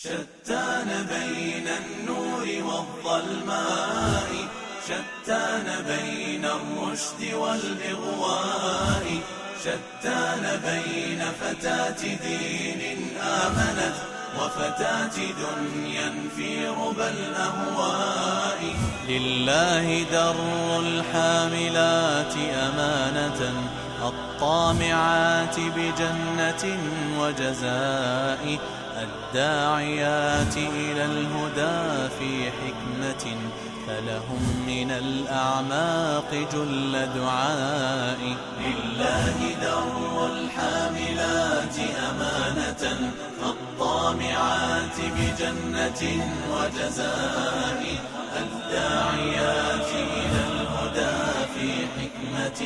شتان بين النور والظلماء، شتان بين الرشد والإغواء، شتان بين فتاة دين آمنت وفتاة دنيا في ربى الأهواء. لله در الحاملات أمانة، الطامعات بجنة وجزاء، الداعيات إلى الهدى في حكمة، فلهم من الأعماق جل دعاء. لله در الحاملات أمانة، الطامعات بجنة وجزاء، الداعيات إلى الهدى في حكمة،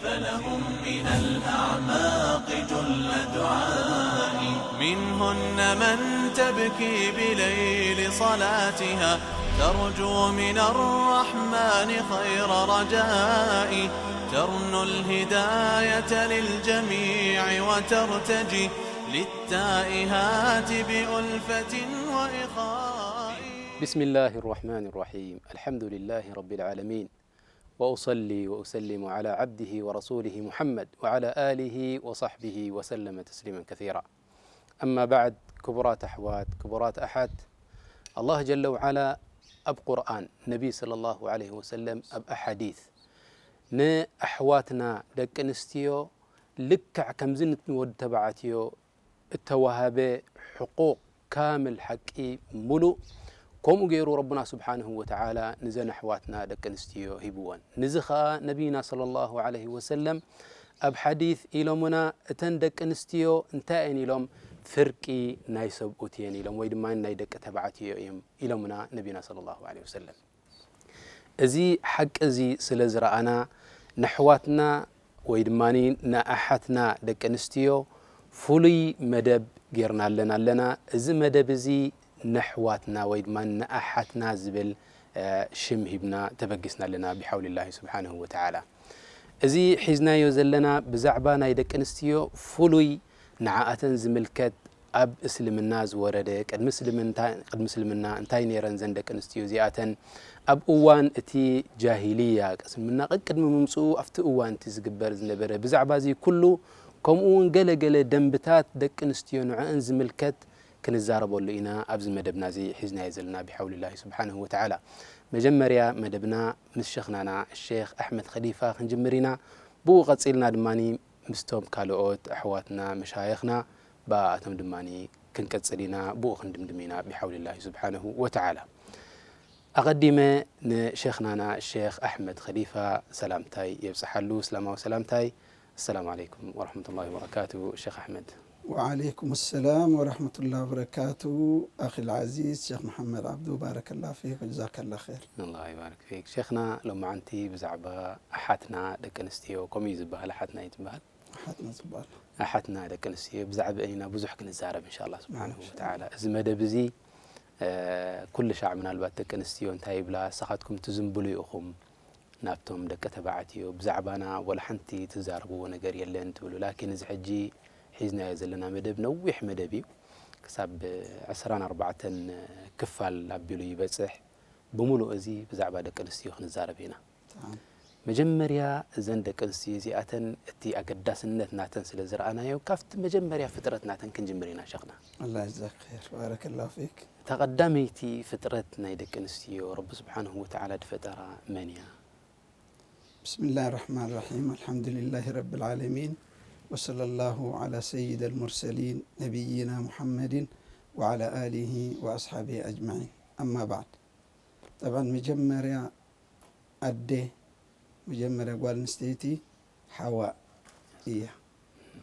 فلهم من الأعماق جل دعاء. منهن من تبكي بليل صلاتها، ترجو من الرحمن خير رجاء، ترنو الهداية للجميع وترتجي، للتائهات بألفة وإخاء. بسم الله الرحمن الرحيم. الحمد لله رب العالمين. وأصلي وأسلم على عبده ورسوله محمد وعلى آله وصحبه وسلم تسليما كثيرا. أما بعد، ክቡራት ኣሕዋት፣ ክቡራት ኣሓት፣ ኣላህ ጀለ ወዓላ ኣብ ቁርኣን፣ ነቢ ሰለላሁ ዐለይሂ ወሰለም ኣብ ኣሓዲት፣ ንኣሕዋትና ደቂ ኣንስትዮ ልክዕ ከምዚ ንወዲ ተባዕትዮ እተዋሃበ ሕቁቕ፣ ካምል ሓቂ፣ ሙሉእ፣ ከምኡ ገይሩ ረቡና ስብሓንሁ ወተዓላ ንዘን ኣሕዋትና ደቂ ኣንስትዮ ሂብወን። ንዚ ኸኣ ነቢይና ሰለላሁ ዐለይሂ ወሰለም ኣብ ሓዲት ኢሎምና፣ እተን ደቂ ኣንስትዮ እንታይ እየን ኢሎም? ፍርቂ ናይ ሰብኡት እየን ኢሎም፣ ወይ ድማ ናይ ደቂ ተባዕትዮ እዮም ኢሎምና ነቢና ሰለላሁ ዐለይሂ ወሰለም። እዚ ሓቂ እዚ ስለ ዝረኣና፣ ነሕዋትና ወይ ድማ ንኣሓትና ደቂ ኣንስትዮ ፍሉይ መደብ ጌርናለን ኣለና። እዚ መደብ እዚ ነሕዋትና ወይ ድማ ንኣሓትና ዝብል፣ እ፣ ሽም ሂብና ተበጊስና ኣለና ብሓውሊላሂ ስብሓንሁ ወተዓላ። እዚ ሒዝናዮ ዘለና ብዛዕባ ናይ ደቂ ኣንስትዮ ፍሉይ ንዓኣተን ዝምልከት ኣብ እስልምና ዝወረደ፣ ቅድሚ እስልምንታ-፣ ቅድሚ እስልምና እንታይ ነይረን ዘን ደቂ ኣንስትዮ እዚኣተን? ኣብ እዋን እቲ ጃሂልያ፣ እስልምና ቅድሚ ምምጽኡ ኣብቲ እዋን እቲ ዝግበር ዝነበረ፣ ብዛዕባ እዚ ኩሉ፣ ከምኡ እውን ገለ ገለ ደንብታት ደቂ ኣንስትዮ ንዕአን ዝምልከት ክንዛረበሉ ኢና ኣብዚ መደብና እዚ ሒዝናዮ ዘለና ብሓውሊላሂ ስብሓንሁ ወተዓላ። መጀመርያ መደብና ምስ ሸኽናና ሼኽ ኣሕመድ ኸሊፋ ክንጅምር ኢና። ብኡ ቀጺልና ድማ ምስቶም ካልኦት ኣሕዋትና መሻየኽና ብኣቶም ድማ ክንቅጽል ኢና፣ ብኡ ክንድምድም ኢና ብሓውሊላሂ ስብሓንሁ ወተዓላ። ኣቐዲመ ንሼኽናና ሼኽ ኣሕመድ ኸሊፋ ሰላምታይ የብጽሓሉ፣ እስላማዊ ሰላምታይ። ኣሰላሙ ዓለይኩም ወረሕመቱላሂ ወበረካቱ ሼኽ ኣሕመድ። ወዓለይኩም ሰላም ወረሕመቱላሂ ወበረካቱ ኣኺል ዓዚዝ ሼኽ መሓመድ ዓብዱ፣ ባረከላ ፊክ ወጀዛከላ ኸይር። ኣላህ ይባርክ ፊክ ሼኽና። ሎማዓንቲ ብዛዕባ ኣሓትና ደቂ ኣንስትዮ፣ ከምኡ እዩ ዝበሃል፣ ኣሓትና እዩ ዝበሃል። ኣሓትና ዝበሃል። ኣሓትና ደቂ ኣንስትዮ ብዛዕባአን ኢና ብዙሕ ክንዛረብ እንሻላ ስብሓንሁ ኢንሻላ። ወተዓላ። እዚ መደብ እዚ፣ እ፣ ኩሉ ሻዕ ምናልባት ደቂ ኣንስትዮ እንታይ ይብላ፣ ንስኻትኩም ትዝንብሉ ኢኹም ናብቶም ደቂ ተባዕትዮ፣ ብዛዕባና ወላ ሓንቲ ትዛረብዎ ነገር የለን ትብሉ። ላኪን እዚ ሕጂ ሒዝናዮ ዘለና መደብ ነዊሕ መደብ እዩ። ክሳብ ዕስራን ኣርባዕተን ክፋል ኣቢሉ ይበጽሕ። ብምሉእ እዚ ብዛዕባ ደቂ ኣንስትዮ ክንዛረብ ኢና። ተዓም። መጀመርያ እዘን ደቂ ኣንስትዮ እዚኣተን እቲ ኣገዳስነት ናተን ስለ ዝረኣናዮ፣ ካብቲ መጀመርያ ፍጥረት ናተን ክንጅምር ኢና ሸኽና። ኣላህ ይጅዛክ ኸይር፣ ባረከላሁ ፊክ። እታ ቀዳመይቲ ፍጥረት ናይ ደቂ ኣንስትዮ ረቢ ስብሓንሁ ወተዓላ ዝፈጠራ መን እያ? بسم الله الرحمن الرحيم. الحمد لله رب العالمين. وصلى الله على سيد المرسلين نبينا محمد وعلى آله وأصحابه أجمعين. أما بعد. طبعا መጀመርያ ኣደ፣ መጀመርያ ጓል ኣንስተይቲ ሓዋ እያ።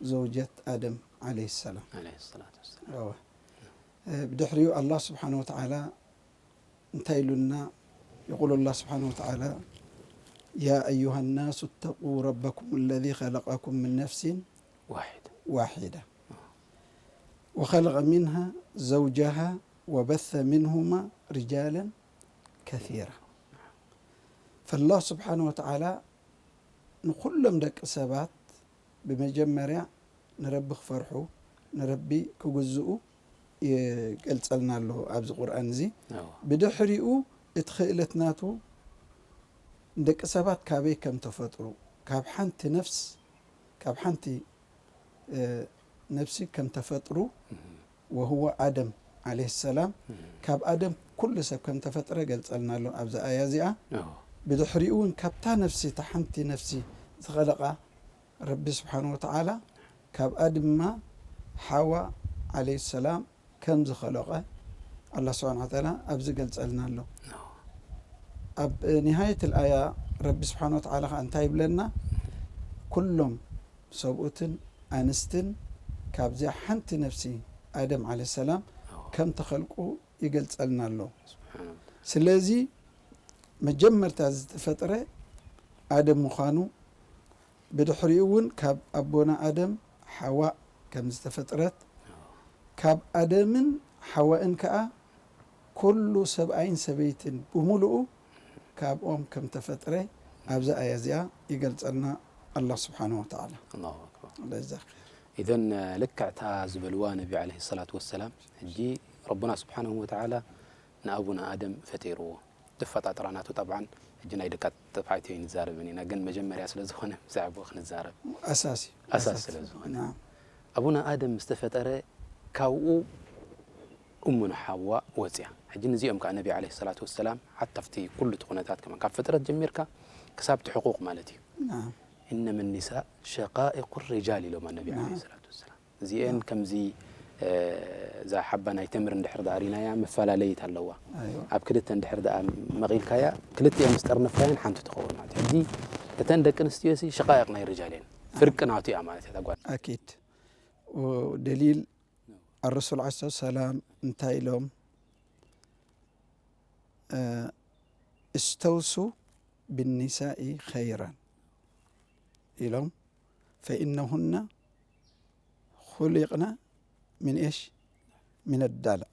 ዘውጀት ኣደም ዓለይሂ ሰላም። ዓለይሂ ሰላቱ ወሰላም። እወ። እ፣ ብድሕሪኡ ኣላህ ስብሓነ ወተዓላ እንታይ ኢሉና? يقول الله سبحانه وتعالى: يا أيها الناس اتقوا ربكم الذي خلقكم من نفس ዋሒድ። واحدة وخلق منها زوجها وبث منهما رجالا كثيرا. فالله سبحانه وتعالى ንኹሎም ደቂ ሰባት ብመጀመርያ ንረቢ ክፈርሑ፣ ንረቢ ክግዝኡ ይገልጸልና ኣሎ ኣብዚ ቁርኣን እዚ። እዎ። ብድሕሪኡ እቲ ክእለት ናቱ ንደቂ ሰባት ካበይ ከም ተፈጥሩ፣ ካብ ሓንቲ ነፍስ፣ ካብ ሓንቲ፣ እ፣ ነፍሲ ከም ተፈጥሩ፣ እህ፣ ወህወ ኣደም ዓለይሂ ሰላም፣ እህ፣ ካብ ኣደም ኩሉ ሰብ ከም ተፈጥረ ገልጸልና ኣሎ ኣብዛ ኣያ እዚኣ። እዎ። ብድሕሪኡ እውን ካብታ ነፍሲ፣ እታ ሓንቲ ነፍሲ ዝኸለቓ ረቢ ስብሓን ወተዓላ፣ ካብኣ ድማ ሓዋ ዓለይሂ ሰላም ከም ዝኸለቐ ኣላህ ስብሓን ወተዓላ ኣብዚ ገልጸልና ኣሎ። እዎ። ኣብ ኒሃየት ልኣያ ረቢ ስብሓን ወተዓላ ኸዓ እንታይ ይብለና? ኩሎም ሰብኡትን ኣንስትን ካብዚኣ ሓንቲ ነፍሲ ኣደም ዓለይሂ ሰላም እዎ። ከም ተኸልቁ ይገልጸልና ኣሎ። ስብሓን። ስለዚ መጀመርታ ዝተፈጥረ ኣደም ምዃኑ፣ ብድሕሪኡ እውን ካብ ኣቦና ኣደም ሓዋ ከም ዝተፈጥረት፣ ካብ ኣደምን ሓዋእን ከኣ ኩሉ ሰብኣይን ሰበይትን ብምሉኡ ካብኦም ከም ተፈጥረ ኣብዛ ኣያ እዚኣ ይገልጸልና ኣላህ ስብሓነሁ ወተዓላ። ኣላሁ ኣክበር። ለዛ ኸይር። ኢዘን ልክዕታ ዝበልዋ ነቢ ዓለይሂ ሰላቱ ወሰላም፣ ሕጂ ረቡና ስብሓነሁ ወተዓላ ንኣቡና ኣደም ፈጢርዎ። ተፈጣጥራ ናቱ ጠብዓን ሕጂ ናይ ደቂ ተባዕትዮ ኣይንዛረብን ኢና፣ ግን መጀመርያ ስለ ዝኾነ ብዛዕባኡ ክንዛረብ ኣሳሲ ኣሳሲ ስለ ዝኾነ። ናም። ኣቡና ኣደም ምስ ተፈጠረ ካብኡ እሙና ሓዋ ወፅያ። ሕጂ ንዚኦም ከዓ ነቢ ዓለይሂ ሰላቱ ወሰላም ሓታ ኣብቲ ኩሉ እቲ ኩነታት ከማን ካብ ፍጥረት ጀሚርካ ክሳብ እቲ ሕቁቕ ማለት እዩ። ናም። ኢነመ ኒሳእ ሸቃኢቁ ሪጃል ኢሎም ነቢ ናም። ዓለይሂ ሰላቱ ወሰላም። እዚኤን ናም። ከምዚ፣ እ፣ እዛ ሓባ ናይ ተምሪ እንድሕር ደኣ ሪናያ መፈላለይት ኣለዋ። ኣይዋ። ኣብ ክልተ እንድሕር ደኣ መቒልካያ ክልቲኤን ምስ ጠርነፍካየን ሓንቲ ትኸውን ማለት እዩ። ሕጂ እተን ደቂ ኣንስትዮ ሲ ሸቃይቕ ናይ ሪጃል እየን። ፍርቂ ናቱ እያ ማለት እያ እታ ጓል። ኣኪድ። ወደሊል ኣረሱል ዓለይሂ ሰላም እንታይ ኢሎም? እ፣ እስተውሱ ብኒሳኢ ኸይራን ኢሎም፣ ፈኢነሁና ኹሊቅና ምን ኤሽ? ምን ዳልዕ።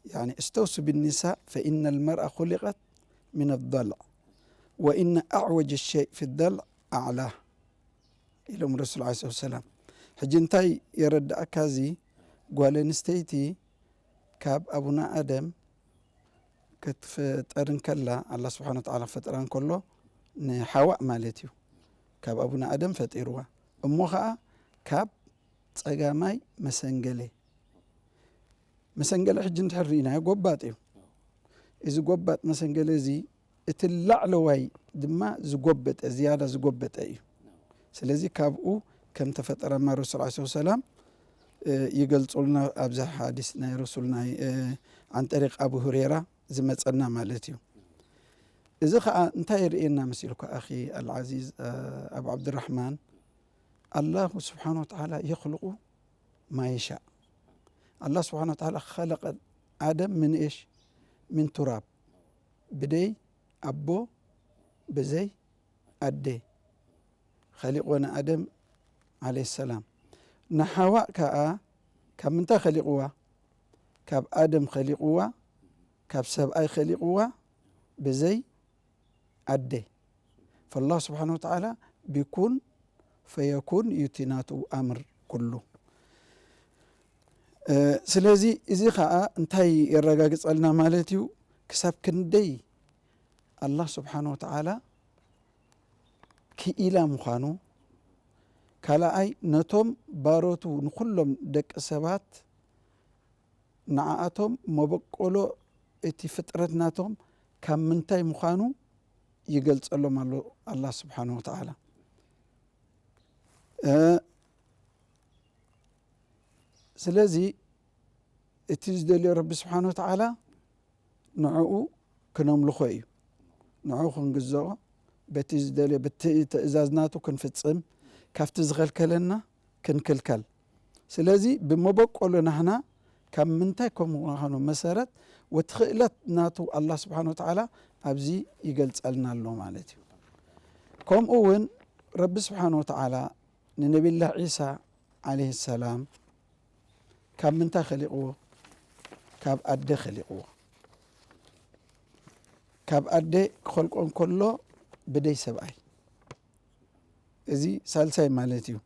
ያኒ እስተውሱ ብኒሳ ፈኢነ ልመርኣ ኹሊቀት ምን ዳልዕ ወኢነ ኣዕወጅ ሸይ ፊ ዳልዕ ኣዕላህ ኢሎም ረሱል ዓለይሂ ሰላም። ሕጂ እንታይ የረድኣካ እዚ? ጓል ኣንስተይቲ ካብ ኣቡና ኣደም ክትፍጠር እንከላ፣ ኣላህ ስብሓነ ወተዓላ ክፈጥራ እንከሎ ንሓዋእ ማለት እዩ። ካብ ኣቡና ኣደም ፈጢርዋ። እሞ ኸዓ ካብ ጸጋማይ መሰንገለ፣ መሰንገለ ሕጂ እንድሕር ርኢናዮ ጎባጥ እዩ። እዚ ጎባጥ መሰንገለ እዚ እቲ ላዕለዋይ ድማ ዝጎበጠ፣ ዝያዳ ዝጎበጠ እዩ። ስለዚ ካብኡ ከም ተፈጠረማ ረሱል ዓለይሂ ሰላም፣ እ፣ ይገልጹልና ኣብዚ ሓዲስ ናይ ረሱል ናይ፣ እ፣ ዓን ጠሪቅ ኣቡ ሁሬራ ዝመጸና ማለት እዩ። እዚ ኸዓ እንታይ የርእየና መሲልኩ ኣኺ ኣልዓዚዝ፣ እ፣ ኣቡ ዓብድራሕማን? ኣላሁ ስብሓነ ወተዓላ የኽልቁ ማ የሻእ። ኣላህ ስብሓነ ወተዓላ ኸለቀ ኣደም ምን ኤሽ? ምን ቱራብ። ብደይ ኣቦ ብዘይ ኣደ ኸሊቕዎ ንኣደም ዓለይሂ ሰላም። ንሓዋእ ከኣ ካብ ምንታይ ኸሊቕዋ? ካብ ኣደም ኸሊቕዋ፣ ካብ ሰብኣይ ኸሊቕዋ ብዘይ ኣደ። ፈላህ ስብሓነ ወተዓላ ብኩን ፈየኩን እዩ እቲ ናቱ ኣምር ኩሉ። እ፣ ስለዚ እዚ ኸዓ እንታይ የረጋግጸልና ማለት እዩ? ክሳብ ክንደይ ኣላህ ስብሓነ ወተዓላ ክኢላ ምዃኑ፣ ካልኣይ ነቶም ባሮቱ ንኹሎም ደቂ ሰባት ንዓኣቶም መበቆሎ እቲ ፍጥረት ናቶም ካብ ምንታይ ምዃኑ ይገልጸሎም ኣሎ ኣላህ ስብሓነ ወተዓላ። እ፣ ስለዚ እቲ ዝደልዮ ረቢ ስብሓነ ወተዓላ ንዕኡ ክነምልኾ እዩ። ንዕኡ ክንግዝኦ፣ በቲ ዝደልዮ፣ በቲ ትእዛዝ ናቱ ክንፍጽም፣ ካብቲ ዝኸልከለና ክንክልከል። ስለዚ ብመበቆሎ ናህና ካብ ምንታይ ከም ምዃኑ መሰረት፣ ወቲ ክእለት ናቱ ኣላህ ስብሓነ ወተዓላ ኣብዚ ይገልጸልና ኣሎ ማለት እዩ። ከምኡ እውን ረቢ ስብሓነ ወተዓላ ንነቢላህ ዒሳ ዓለይሂ ሰላም ካብ ምንታይ ኸሊቕዎ? ካብ ኣደ ኸሊቕዎ። ካብ ኣደ ክኸልቆ እንከሎ ብደይ ሰብኣይ። እዚ ሳልሳይ ማለት እዩ።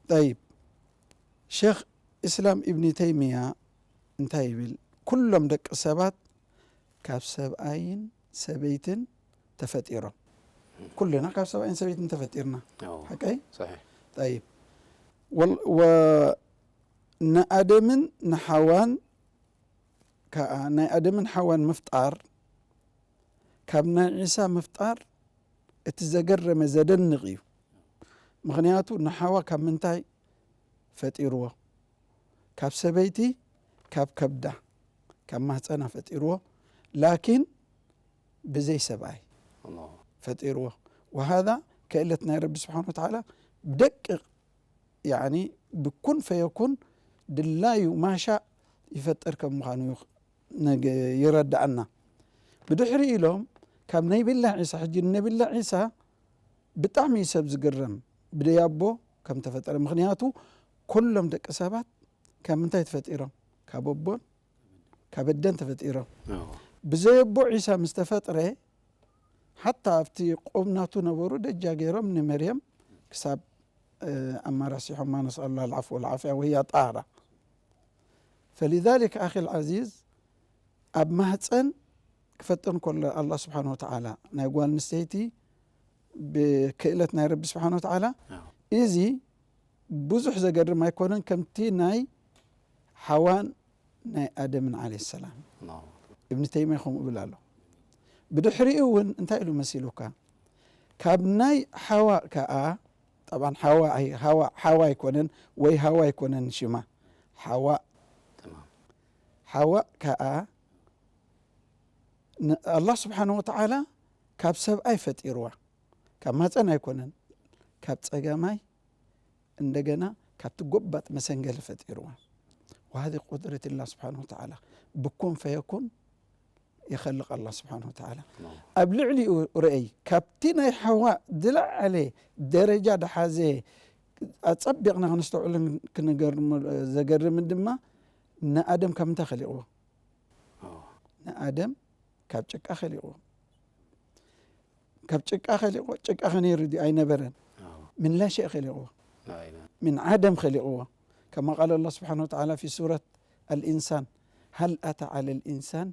ጠይብ፣ ሸኽ እስላም ኢብኒ ተይሚያ እንታይ ይብል? ኩሎም ደቂ ሰባት ካብ ሰብኣይን ሰበይትን ተፈጢሮም። ኩልና ካብ ሰብኣይን ሰበይትን ተፈጢርና። አዎ። ሓቀይ? صحيح. ጠይብ። ወል-፣ ወ-፣ ንኣደምን ንሓዋን ከኣ፣ ናይ ኣደምን ሓዋን ምፍጣር ካብ ናይ ዒሳ ምፍጣር እቲ ዘገረመ ዘደንቕ እዩ። ምኽንያቱ ንሓዋ ካብ ምንታይ ፈጢርዎ? ካብ ሰበይቲ፣ ካብ ከብዳ፣ ካብ ማህፀና ፈጢርዎ። ላኪን ብዘይ ሰብኣይ الله. ፈጢርዎ። وهذا ክእለት ናይ ረቢ ስብሓን ወተዓላ ብደቂቕ፣ ያኒ ብኩን ፈየኩን ድላዩ ማሻእ ይፈጥር ከም ምዃኑ ዩ-፣ ነገ-፣ ይረዳእና። ብድሕሪ ኢሎም ካብ ነቢላ ዒሳ፣ ሕጂ ነቢላ ዒሳ ብጣዕሚ እዩ ሰብ ዝግረም ብደይ ኣቦ ከም ተፈጠረ። ምኽንያቱ ኩሎም ደቂ ሰባት ካብ ምንታይ ተፈጢሮም? ካብ ኣቦን ካብ ኣደን ተፈጢሮም። አዎ። ብዘይ ኣቦ ዒሳ ምስ ተፈጥረ፣ ሓታ ኣብቲ ቆም ናቱ ነበሩ ደጃ ገይሮም ንመርየም ክሳብ፣ እ፣ ኣማራሲሖማ፣ ነስኣሉላህ ኣልዓፍወ ወልዓፍያ ወህያ ጣህራ። ፈሊዛሊክ ኣኺ ልዓዚዝ፣ ኣብ ማህፀን ክፈጥር እንከሎ ኣላህ ስብሓን ወተዓላ ናይ ጓል ኣንስተይቲ ብክእለት ናይ ረቢ ስብሓን ወተዓላ፣ አዎ። እዚ ብዙሕ ዘገርም ኣይኮነን። ከምቲ ናይ ሓዋን ናይ ኣደምን ዓለይሂ ሰላም። الله. እብኒ ተይሚያ ከምኡ ይብል ኣሎ። ብድሕሪኡ እውን እንታይ ኢሉ መሲሉካ? ካብ ናይ ሓዋ ከኣ፣ ጠብዓን ሓዋ ኣይ-፣ ሃዋ-፣ ሓዋ ኣይኮነን ወይ ሃዋ ኣይኮነን ሽማ። ሓዋ፣ تمام. ሓዋ ከኣ ን-፣ ኣላህ ስብሓን ወተዓላ ካብ ሰብኣይ ፈጢርዋ። ካብ ማፀን ኣይኮነን፣ ካብ ፀጋማይ እንደገና ካብቲ ጎባጥ መሰንገሊ ፈጢርዋ። وهذه قدرة الله سبحانه وتعالى. ብኩን ፈየኩን ይኸልቕ ኣላህ ስብሓን ወተዓላ። الله. ኣብ ልዕሊኡ ርአይ፣ ካብቲ ናይ ሓዋ ዝለዓለ ደረጃ ደሓዘ ኣጸቢቕና ክንስተውዕልን ክንገርም-፣ ዘገርምን ድማ ንኣደም ካብ ምንታይ ኸሊቕዎ? አዎ። ንኣደም ካብ ጭቃ ኸሊቕዎ። ካብ ጭቃ ኸሊቕዎ። ጭቃ ኸ ነይሩ ድዩ? ኣይነበረን። አዎ። ምን ላሸእ ኸሊቕዎ። لا إله. من عدم خلقه. كما قال الله سبحانه وتعالى في سورة الإنسان: هل أتى على الإنسان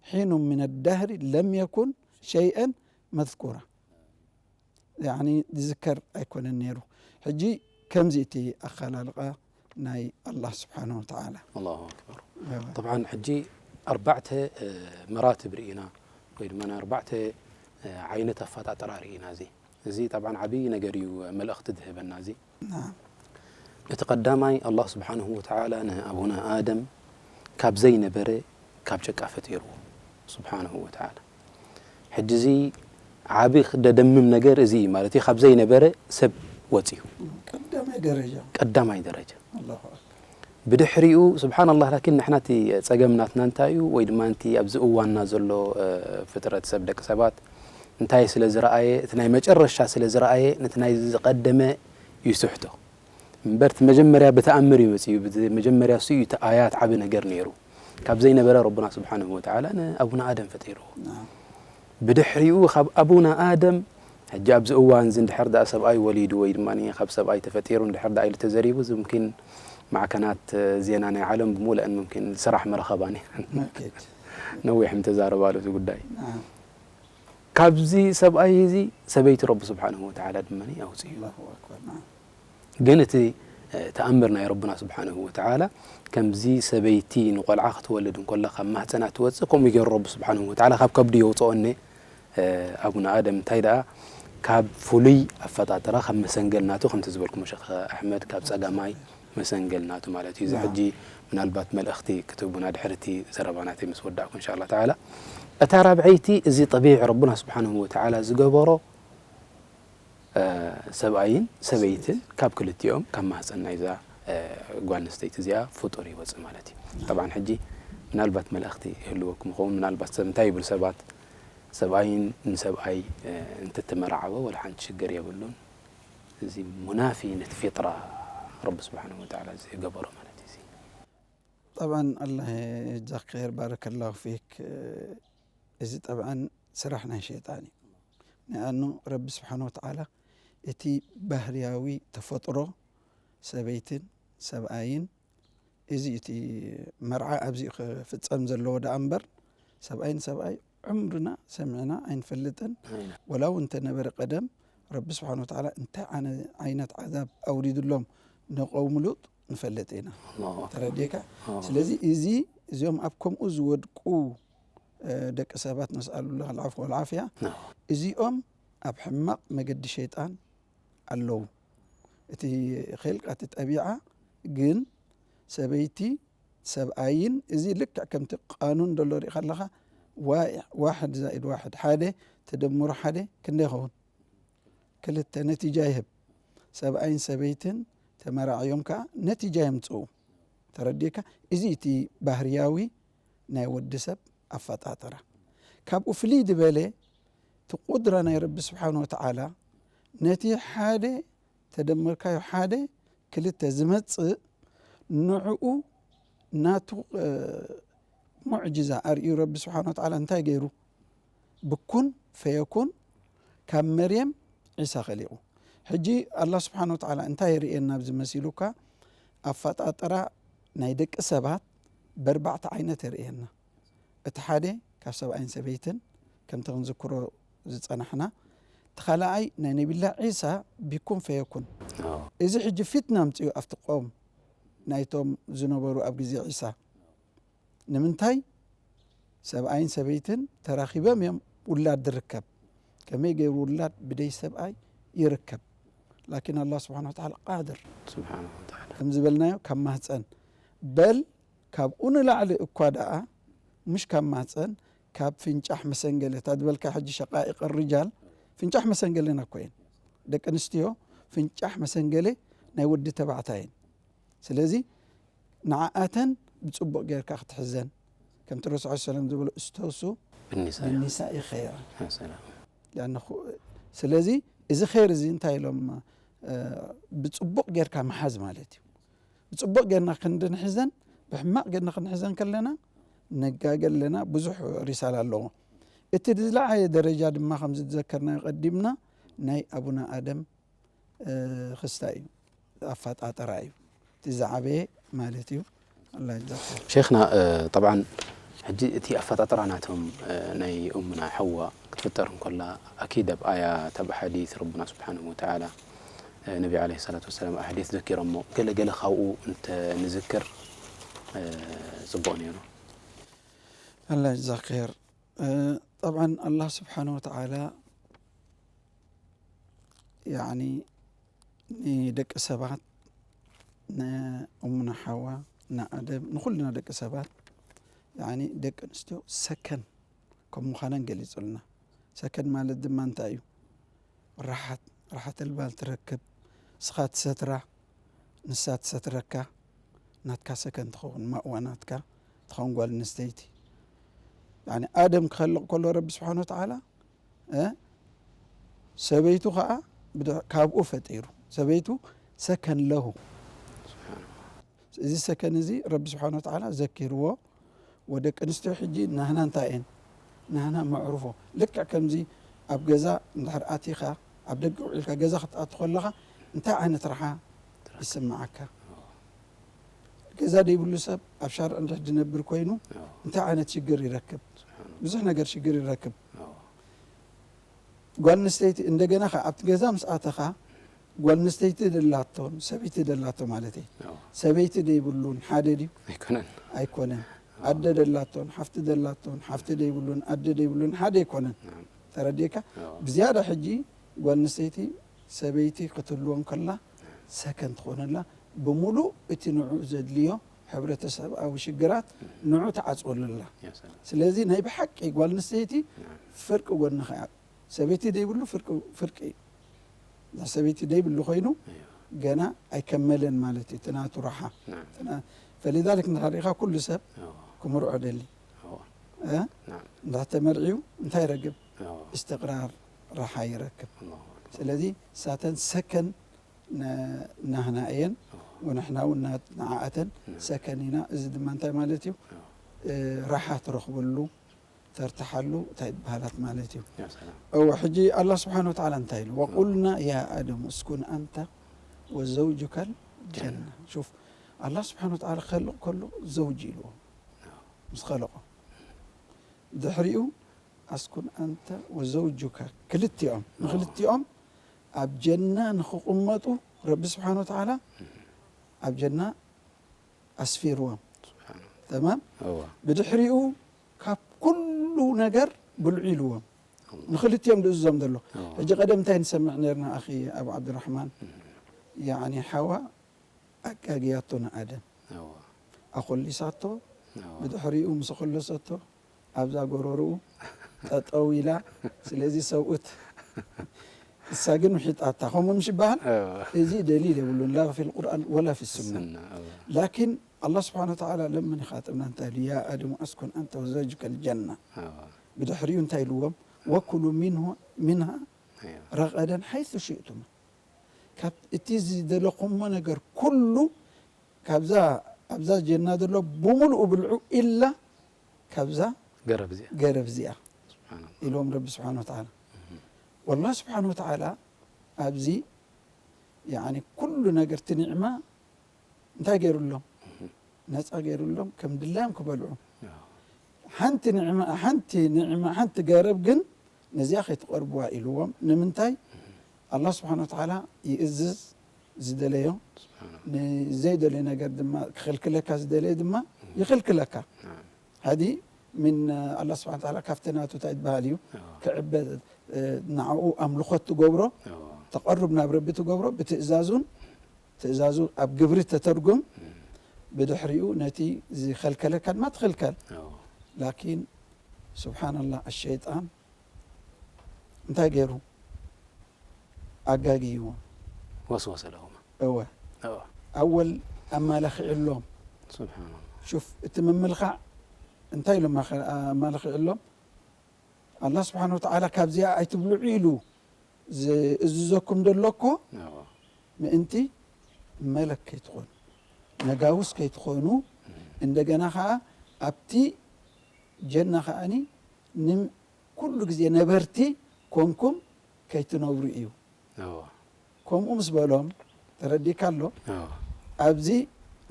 حين من الدهر لم يكن شيئا مذكورا. يعني ዝዝከር ኣይኮነን ነይሩ። ሕጂ ከምዚ እቲ ኣኸላልቓ ናይ ኣላህ ስብሓን ወተዓላ። الله أكبر. طبعا ሕጂ ኣርባዕተ፣ እ፣ መራትብ ርኢና ወይ ድማ ናይ ኣርባዕተ፣ እ፣ ዓይነት ኣፈጣጥራ ርኢና። እዚ፣ እዚ طبعا ዓብዪ ነገር እዩ፣ መልእኽቲ ዝህበና እዚ። ናም። እቲ ቀዳማይ ኣላህ ስብሓንሁ ወተዓላ ንኣቡና ኣደም ካብ ዘይነበረ ካብ ጭቃ ፈጢርዎ ስብሓንሁ ወተዓላ። ሕጂ እዚ ዓቢ ደደምም ነገር እዚ እዩ ማለት እዩ። ካብ ዘይነበረ ሰብ ወፂኡ። ቀዳማይ ደረጃ። ቀዳማይ ደረጃ። ኣላሁ ኣክበር። ብድሕሪኡ ስብሓንላህ፣ ላኪን ንሕና እቲ ፀገም ናትና እንታይ እዩ? ወይ ድማ እቲ ኣብዚ እዋንና ዘሎ፣ እ፣ ፍጥረት ሰብ፣ ደቂ ሰባት እንታይ ስለ ዝረኣየ፣ እቲ ናይ መጨረሻ ስለ ዝረኣየ፣ ነቲ ናይ ዝቐደመ ይስሕቶ። እምበር እቲ መጀመርያ ብተኣምር እዩ መፂኡ። ብቲ መጀመርያ እሱ እዩ እቲ ኣያት ዓቢ ነገር ነይሩ። ካብ ዘይነበረ ረቡና ስብሓንሁ ወተዓላ ንኣቡና ኣደም ፈጢርዎ። ናም። ብድሕሪኡ ካብ ኣቡና ኣደም፣ ሕጂ ኣብዚ እዋን እዚ እንድሕር ደኣ ሰብኣይ ወሊዱ ወይ ድማ ካብ ሰብኣይ ተፈጢሩ እንድሕር ደኣ ኢሉ ተዘሪቡ፣ እዚ ሙምኪን ማዕከናት ዜና ናይ ዓለም ብምሉአን ሙምኪን ስራሕ መረኸባ ነይረን። ኣኪድ። ነዊሕ ምተዛረባሉ እዚ ጉዳይ። ናም። ካብዚ ሰብኣይ እዚ ሰበይቲ ረቢ ስብሓንሁ ወተዓላ ድማ ኣውፅኡ። ኣላሁ ኣክበር። ናም። ግን እቲ፣ እ፣ ተኣምር ናይ ረቡና ስብሓንሁ ወተዓላ፣ ከምዚ ሰበይቲ ንቆልዓ ክትወልድ እንከላ ካብ ማህፀና ትወፅእ፣ ከምኡ ገይሩ ረቢ ስብሓንሁ ወተዓላ ካብ ከብዱ የውፅኦ እነ፣ እ፣ ኣቡነ ኣደም እንታይ ደኣ ካብ ፍሉይ ኣፈጣጥራ፣ ካብ መሰንገል ናቱ፣ ከምቲ ዝበልኩሞ ሸኽ ኣሕመድ፣ ካብ ፀጋማይ መሰንገል ናቱ ማለት እዩ። እዚ ናም። ሕጂ ምናልባት መልእኽቲ ክትህቡና ድሕሪ እቲ ዘረባ ናተይ ምስ ወዳእኩ እንሻላ ተዓላ። እታ ራብዐይቲ፣ እዚ ጠቢዕ ረቡና ስብሓንሁ ወተዓላ ዝገበሮ፣ እ፣ ሰብኣይን ሰበይትን ካብ ክልቲኦም፣ ካብ ማህፀን ናይዛ፣ እ፣ ጓል ኣንስተይቲ እዚኣ ፍጡር ይወፅእ ማለት እዩ። ጠብዓን ሕጂ ምናልባት መልእኽቲ ይህልወኩም ይኸውን። ምናልባት ሰብ እንታይ ይብሉ ሰባት፣ ሰብኣይን ንሰብኣይ፣ እ፣ እንትትመራዓወ ወላ ሓንቲ ሽግር የብሉን። እዚ ሙናፊ ነቲ ፊጥራ ረቢ ስብሓንሁ ወተዓላ ዝገበሮ ማለት እዩ። እዚ ጠብዓን ኣላህ ጀዛክ ኸይር፣ ባረከላሁ ፊክ። እዚ ጠብዓን ስራሕ ናይ ሸይጣን እዩ። ንኣኑ ረቢ ስብሓን ወተዓላ እቲ ባህርያዊ ተፈጥሮ ሰበይትን ሰብኣይን እዚ እቲ መርዓ ኣብዚ ክፍጸም ዘለዎ ደኣ እምበር፣ ሰብኣይ ንሰብኣይ ዕምርና ሰሚዕና ኣይንፈልጥን። ኣይና ወላ እውን እንተነበረ ቀደም፣ ረቢ ስብሓን ወተዓላ እንታይ ዓነ- ዓይነት ዓዛብ ኣውሪድሎም ንቀውሚ ሉጥ ንፈልጥ ኢና። ኣላሁ ኣክበር። ተረዲእካ? ኣዎ። ስለዚ እዚ እዚኦም ኣብ ከምኡ ዝወድቁ እ፣ ደቂ ሰባት፣ ነስኣሉላህ ኣልዓፍወ ወልዓፍያ፣ ናው እዚኦም ኣብ ሕማቕ መገዲ ሸይጣን ኣለዉ። እቲ ኼልቃ፣ እቲ ጠቢዓ ግን ሰበይቲ ሰብኣይን፣ እዚ ልክዕ ከምቲ ቃኑን ደሎ ሪኢኻ ኣለኻ። ዋ- ዋሕድ ዛኢድ ዋሕድ፣ ሓደ ተደምሮ ሓደ ክንደይ ይኸውን? ክልተ ነቲጃ ይህብ። ሰብኣይን ሰበይትን ተመራዕዮም ከኣ ነቲጃ የምጽኡ። ተረዲእካ? እዚ እቲ ባህርያዊ ናይ ወዲ ሰብ ኣፈጣጥራ። ካብኡ ፍልይ ዝበለ እቲ ቁድራ ናይ ረቢ ስብሓን ወተዓላ፣ ነቲ ሓደ ተደመርካዮ ሓደ ክልተ ዝመጽእ፣ ንዕኡ ናቱ እ፣ ሙዕጅዛ ኣርእዩ። ረቢ ስብሓን ወተዓላ እንታይ ገይሩ? ብኩን ፈየኩን ካብ መርየም ዒሳ ኸሊቑ። ሕጂ ኣላህ ስብሓን ወተዓላ እንታይ የርእየና ኣብዚ መሲሉካ? ኣፈጣጥራ ናይ ደቂ ሰባት በርባዕተ ዓይነት የርእየና። እቲ ሓደ ካብ ሰብኣይን ሰበይትን፣ ከምቲ ክንዝክሮ ዝጸናሕና፣ እቲ ካልኣይ ናይ ነቢላ ዒሳ ቢኩን ፈየኩን። ኣዎ። እዚ ሕጂ ፊትና ኣምጽኡ ኣብቲ ቆም ናይቶም ዝነበሩ ኣብ ግዜ ዒሳ። ንምንታይ? ሰብኣይን ሰበይትን ተራኺቦም እዮም ውላድ ዝርከብ። ከመይ ገይሩ ውላድ ብደይ ሰብኣይ ይርከብ? ላኪን ኣላህ ስብሓን ወተዓላ ቃድር፣ ስብሓን ወተዓላ። ከም ዝበልናዮ ካብ ማህፀን፣ በል ካብኡ ንላዕሊ እኳ ደኣ፣ ምሽ ካብ ማህፀን፣ ካብ ፍንጫሕ መሰንገለ፣ እታ ዝበልካ ሕጂ ሸቃኢቅ ርጃል፣ ፍንጫሕ መሰንገለና እኮ እየን። ደቂ ኣንስትዮ ፍንጫሕ መሰንገለ ናይ ወዲ ተባዕታይ እየን። ስለዚ ንዓኣተን ብጽቡቕ ጌርካ ክትሕዘን፣ ከምቲ ረሱል ሰለም ዝበሎ፣ "እስተውሱ ብኒሳ ብኒሳኢ ኸይራ." ያ ሰላም። ሊኣነ ኹ-፣ ስለዚ እዚ ኸይር እዚ እንታይ ኢሎም፣ እ፣ ብጽቡቕ ጌርካ ምሓዝ ማለት እዩ። ብጽቡቕ ጌርና ክንድንሕዘን፣ ብሕማቕ ጌርና ክንሕዘን ከለና፣ ነጋገ ኣለና። ብዙሕ ሪሳል ኣለዎ። እቲ ዝለዓለ ደረጃ ድማ፣ ከም ዝዘከርናዮ ቀዲምና፣ ናይ ኣቡና ኣደም፣ እ፣ ክስታይ እዩ፣ ኣፈጣጠራ እዩ። እቲ ዝዓበየ ማለት እዩ። ኣላህ ይጀዛኩም። ሸይኽና፣ እ፣ ጠብዓን፣ ሕጂ እቲ ኣፈጣጥራ ናቶም፣ እ፣ ናይ እሙና ሓዋ ክትፍጠር እንከላ፣ ኣኪድ ኣብ ኣያት፣ ኣብ ሓዲት ረቡና ስብሓንሁ ወተዓላ፣ እ፣ ነቢ ዓለይሂ ሰላቱ ወሰላም ኣሓዲት ዘኪሮሞ፣ ገለ ገለ ካብኡ እንተ ንዝክር፣ እ፣ ጽቡቕ ነይሩ። ኣላህ ይጀዛክ ኸይር። እ፣ ጠብዓን ኣላህ ስብሓንሁ ወተዓላ፣ ያዕኒ፣ ንደቂ ሰባት፣ ንእሙና ሓዋ፣ ንኣደም፣ ንኹልና ደቂ ሰባት፣ ያዕኒ፣ ደቂ ኣንስትዮ ሰከን ከም ምዃነን ገሊጹልና። ሰከን ማለት ድማ እንታይ እዩ? ራሓት፣ ራሓት ኣልባል ትረክብ። ንስኻ ትሰትራ፣ ንሳ ትሰትረካ፣ ናትካ ሰከን ትኸውን፣ ማእዋ ናትካ ትኸውን ጓል ኣንስተይቲ። ያዕኒ፣ ኣደም ክኸልቕ ከሎ ረቢ ስብሓን ወተዓላ፣ እ፣ ሰበይቱ ኸዓ ብድ-፣ ካብኡ ፈጢሩ። ሰበይቱ ሰከን ለሁ። እዚ ሰከን እዚ ረቢ ስብሓን ወተዓላ ዘኪርዎ። ወደቂ ኣንስትዮ ሕጂ ናህና እንታይ እየን? ናህና መዕርፎ። ልክዕ ከምዚ ኣብ ገዛ እንድሕር ኣቲኻ፣ ኣብ ደገ ውዒልካ ገዛ ክትኣቱ ከለኻ እንታይ ዓይነት ረሓ ይስምዓካ? ገዛ ደይብሉ ሰብ ኣብ ሻርዕ እንድሕር ዝነብር ኮይኑ እንታይ ዓይነት ሽግር ይረክብ? ብዙሕ ነገር ሽግር ይረክብ። ጓል ኣንስተይቲ እንደገና ኸ ኣብቲ ገዛ ምስ ኣተኻ፣ ጓል ኣንስተይቲ ደላቶን ሰበይቲ ደላቶ ማለት እዩ። ኣዎ። ሰበይቲ ደይብሉን ሓደ ድዩ? ኣይኮነን። ኣይኮነን። ኣደ ደላቶን ሓፍቲ ደላቶን፣ ሓፍቲ ደይብሉን ኣደ ደይብሉን ሓደ ኣይኮነን። ናም። ተረዲእካ? ኣዎ። ብዝያዳ ሕጂ ጓል ኣንስተይቲ ሰበይቲ ክትህልዎ እንከላ ሰከን ትኾነላ፣ ብምሉእ እቲ ንዑ ዘድልዮ ሕብረተሰብኣዊ ሽግራት ንዑ ትዓጽወሉላ። ያ ሰላም። ስለዚ ናይ ብሓቂ ጓል ኣንስተይቲ ናም። ፍርቂ ጎንኻ እያ። ሰበይቲ ደይብሉ ፍርቂ፣ ፍርቂ እዩ። እዛ ሰበይቲ ደይብሉ ኮይኑ እዮ። ገና ኣይከመለን ማለት እዩ፣ እቲ ናቱ ረሓ። ናም። እቲ ና-፣ ፈሊዛሊክ እንድሕር ሪኢኻ ኩሉ ሰብ ኣዎ። ክምርዖ ደሊ። ኣዎ። እ? ናም። እንድሕር ተመርዕዩ እንታይ ይረክብ? ኣዎ። እስትቕራር ረሓ ይረክብ። ኣላሁ ኣክበር። ስለዚ ሳተን ሰከን ነ-፣ ናህና እየን፣ ኣዎ። ወንሕና እውን ና-፣ ንዓኣተን ናም። ሰከን ኢና። እዚ ድማ እንታይ ማለት እዩ? ኣዎ። እ፣ ራሓ ትረኽበሉ፣ ተርትሓሉ እንታይ ይበሃላት ማለት እዩ። ያ ሰላም። እወ፣ ሕጂ ኣላህ ስብሓን ወተዓላ እንታይ ኢሉ? "ወቁልና ያ ኣደሙ እስኩን ኣንተ ወዘውጁከል ጀና." ሹፍ፣ ኣላህ ስብሓን ወተዓላ ክኸልቕ ከሎ ዘውጅ ኢልዎ ምስ ኸለቖ። ድሕሪኡ ኣስኩን ኣንተ ወዘውጁካ ክልቲኦም ንኽልቲኦም ኣብ ጀና ንኽቕመጡ ረቢ ስብሓን ወተዓላ ኣብ ጀና ኣስፊርዎም። ተማም። ብድሕሪኡ ካብ ኩሉ ነገር ብልዑ ኢልዎም። ንኽልቲኦም ድእዝዞም ዘሎ። ሕጂ ቀደም እንታይ ንሰምዕ ነርና ኣኺ ኣቡ ዓብድራሕማን? ያዕኒ ሓዋ ኣጋግያቶ ንኣደም። ኣኾሊሳቶ። ብድሕሪኡ ምስ ኣኾለሰቶ ኣብዛ ጎረርኡ ጠጠው ኢላ። ስለዚ ሰብኡት እሳ ግን ምሒጣታ። ከምኡ ምሽ ይበሃል? እዚ ደሊል የብሉን ላ ፊ ልቁርኣን ወላ ፊ ሱና። ላኪን ኣላህ ስብሓን ወተዓላ ለምን ይኻጥብና እንታይ ኢሉ? ያ ኣደሙ ኣስኩን ኣንተ ወዘውጁከ ልጀና። ብድሕሪኡ እንታይ ኢልዎም? ወኩሉ ሚንሃ ረቀደን ሓይሱ ሽእቱማ። ካብ እቲ ዝደለኹሞ ነገር ኩሉ ካብዛ ኣብዛ ጀና ዘሎ ብምሉኡ ብልዑ ኢላ ካብዛ ገረብ እዚኣ ገረብ እዚኣ ኢልዎም ረቢ ስብሓን ወተዓላ። ወላህ ስብሓን ወተዓላ ኣብዚ ያኒ ኩሉ ነገር እቲ ኒዕማ እንታይ ገይሩሎም? ነፃ ገይሩሎም ከም ድላዮም ክበልዑ። ሓንቲ ኒዕማ ሓንቲ ኒዕማ ሓንቲ ገረብ ግን ነዚኣ ከይትቐርብዋ ኢልዎም። ንምንታይ? ኣላህ ስብሓን ወተዓላ ይእዝዝ ዝደለዮ፣ ንዘይደልዮ ነገር ድማ ክኽልክለካ ዝደለየ ድማ ይኽልክለካ። ሃዲ ምን ኣላህ ስብሓን ወተዓላ ካብቲ ናቱ እንታይ ትበሃል እዩ? ክዕበ ንዕኡ ኣምልኾት ትገብሮ፣ ተቐሩብ ናብ ረቢ ትገብሮ ብትእዛዙን ትእዛዙ ኣብ ግብሪ ተተርጉም። ብድሕሪኡ ነቲ ዝኸልከለካ ድማ ትኽልከል። ላኪን ስብሓንላህ ኣሸይጣን እንታይ ገይሩ ኣጋግይዎ። ወስወሰ ለሁማ። እወ። እወ። ኣወል ኣማላኺዕሎም። ስብሓንላህ። ሹፍ እቲ ምምልኻዕ እንታይ ኢሉ ኣማኸ- ኣማላኺዕሎም? ኣላህ ስብሓን ወተዓላ ካብዚኣ ኣይትብልዑ ኢሉ ዝእዝዘኩም ደሎ እኮ እወ። ምእንቲ መለክ ከይትኾኑ ነጋውስ ከይትኾኑ እንደገና ከዓ ኣብቲ ጀና ከዓኒ ን- ኩሉ ግዜ ነበርቲ ኮንኩም ከይትነብሩ እዩ። ከምኡ ምስ በሎም ተረዲእካ ኣሎ። ኣብዚ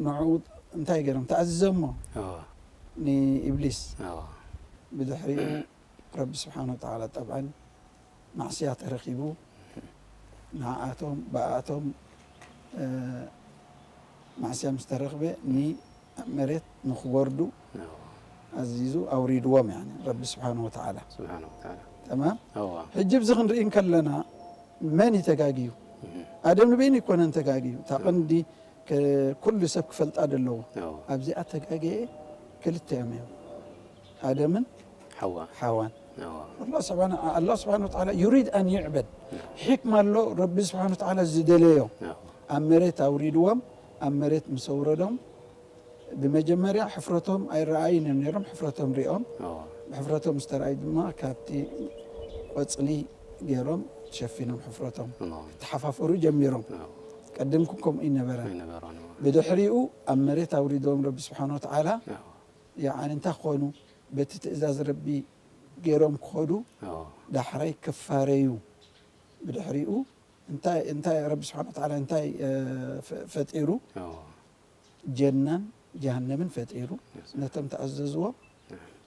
ንዕኡ እንታይ ገይሮም ተኣዚዞሞ ንኢብሊስ። ብድሕሪኡ ረቢ ስብሓን ወተዓላ ጠብዓን ማዕስያ ተረኺቡ ንዓኣቶም ብኣኣቶም ማዕስያ ምስ ተረኽበ ኒ ኣብ መሬት ንኽወርዱ ኣዚዙ ኣውሪድዎም ያኒ ረቢ ስብሓን ወተዓላ። ስብሓን ወተዓላ። ተማም። ሕጂ ብዚ ክንርኢ እንከለና መን እዩ ተጋግዩ? ኣደም ንበይኑ ይኮነን ተጋግዩ። እታ ቀንዲ ኩሉ ሰብ ክፈልጣ ደለዎ። ኣብዚኣ ተጋገየ ክልተ እዮም እዮም ኣደምን ሓዋ። ሓዋን። ኣላህ ስብሓን ወተዓላ ዩሪድ ኣን ይዕበድ። ሕክማ ኣሎ ረቢ ስብሓን ወተዓላ ዝደለዮ ኣብ መሬት ኣውሪድዎም። ኣብ መሬት ምስ ኣውረዶም ብመጀመርያ ሕፍረቶም ኣይረኣይን እዮም ነይሮም። ሕፍረቶም ሪኦም ብሕፍረቶም ዝተረኣዩ ድማ ካብቲ ቆፅሊ ገይሮም ሸፊኖም ሕፍረቶም ክተሓፋፈሩ ጀሚሮም። ቀደምኩም ከምኡ ይነበረ። ብድሕሪኡ ኣብ መሬት ኣውሪዶም ረቢ ስብሓን ወተዓላ ያዓኒ እንታይ ክኾኑ በቲ ትእዛዝ ረቢ ገይሮም ክኸዱ ዳሕራይ ክፋረዩ ብድሕሪኡ እንታይ እንታይ ረቢ ስብሓን ወተዓላ እንታይ ፈጢሩ ጀናን ጀሃነምን ፈጢሩ ነቶም ተኣዘዝዎ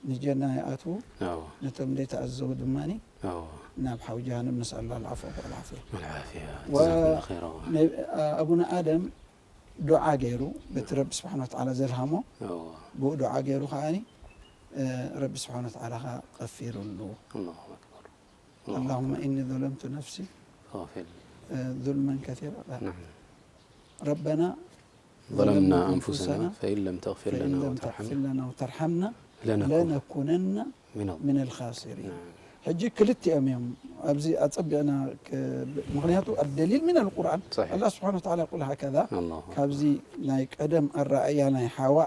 ንጀና ይኣትዉ ነቶም ዘይተኣዘዝዎ ድማ ናብ ሓዊ ጀሃነም ነስኣሉ ኣልዓፎ ወልዓፍያ። ኣቡነ ኣደም ዱዓ ገይሩ በቲ ረቢ ስብሓን ወተዓላ ዘልሃሞ ብኡ ዱዓ ገይሩ ከዓኒ ረቢ ስብሓን ወተዓላ ከ ቀፊሩሉ። اللهم إني ظلمت نفسي ظلما كثيرا. ربنا ظلمنا أنفسنا فإن لم تغفر لنا وترحمنا لنكونن من الخاسرين. ሕጂ ክልቲኦም እዮም ኣብዚ ኣፀቢዕና ምክንያቱ ኣደሊል ምን ኣልቁርኣን ኣላ ስብሓን ወተዓላ የቁል ሃከዛ ካብዚ ናይ ቀደም ኣረኣያ ናይ ሓዋ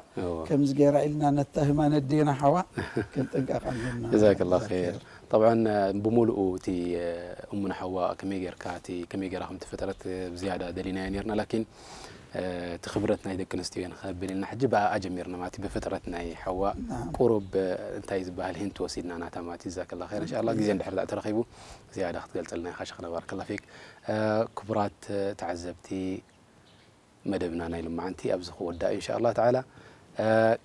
ከምዚ ገይራ ኢልና ነተህማ ነዴና ሓዋ ክንጥንቀቕ ኣለና። ጀዛከላ ኸይር። ጠብዓን ብምሉኡ እቲ እሙን ሓዋ ከመይ ጌርካ እቲ ከመይ ጌራ ከም ተፈጠረት ብዝያዳ ደሊናዮ ኔርና ላኪን እቲ ክብረት ናይ ደቂ ኣንስትዮ ንኸብል ኢልና ሕጂ ብኣኣ ጀሚርና ማለት ብፍጥረት ናይ ሓዋ ቁሩብ እንታይ ዝበሃል ሂንት ወሲድና ናታ ማለት ጀዛከላ ኸይር። እንሻላ ግዜ እንድሕር ተረኺቡ ዝያዳ ክትገልፀልና ኢኻ ሸኽና ባረከላ ፊክ። ክቡራት ተዓዘብቲ መደብና ናይ ልማዓንቲ ኣብዚ ክወዳእ ኢንሻ ኣላህ ተዓላ።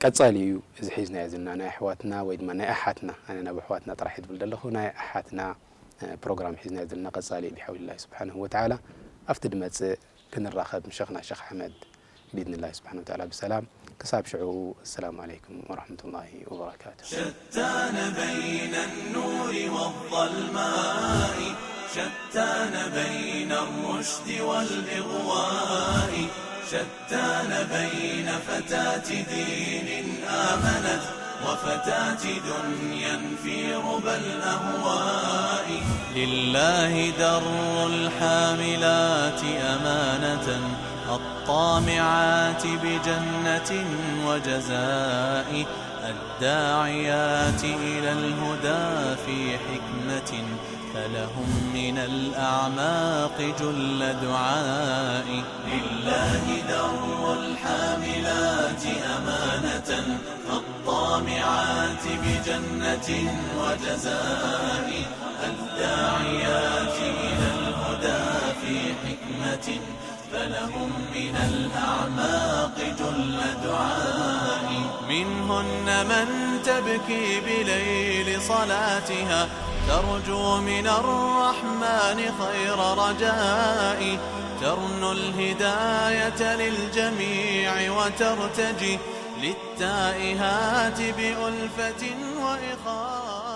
ቀጻሊ እዩ እዚ ሒዝናዮ ዘለና ናይ ኣሕዋትና ወይ ድማ ናይ ኣሓትና፣ ኣነ ናብ ኣሕዋትና ጥራሕ እየ ዝብል ዘለኹ፣ ናይ ኣሓትና ፕሮግራም ሒዝናዮ ዘለና ቀጻሊ እዩ ብሓውሊላሂ ስብሓንሁ ወተዓላ። ኣብቲ ድመጽእ ክንራኸብ ሸኽና ሸኽ ኣሕመድ ብኢድኒላሂ ስብሓንሁ ወተዓላ ብሰላም። ክሳብ ሽዑ ኣሰላሙ ዓለይኩም ወረሕመቱላሂ ወበረካቱ። شتان بين النور والظلماء، شتان بين الرشد والإغواء، شتان بين فتاة دين آمنت وفتاة دنيا في ربى الأهواء. لله در الحاملات أمانة، الطامعات بجنة وجزاء، الداعيات إلى الهدى في حكمة، فلهم من الأعماق جل دعاء. لله در الحاملات أمانة، الطامعات بجنة وجزاء، الداعيات إلى الهدى في حكمة، فلهم من الأعماق جل دعاء. منهن من تبكي بليل صلاتها، ترجو من الرحمن خير رجاء، ترنو الهداية للجميع وترتجي للتائهات بألفة وإخاء.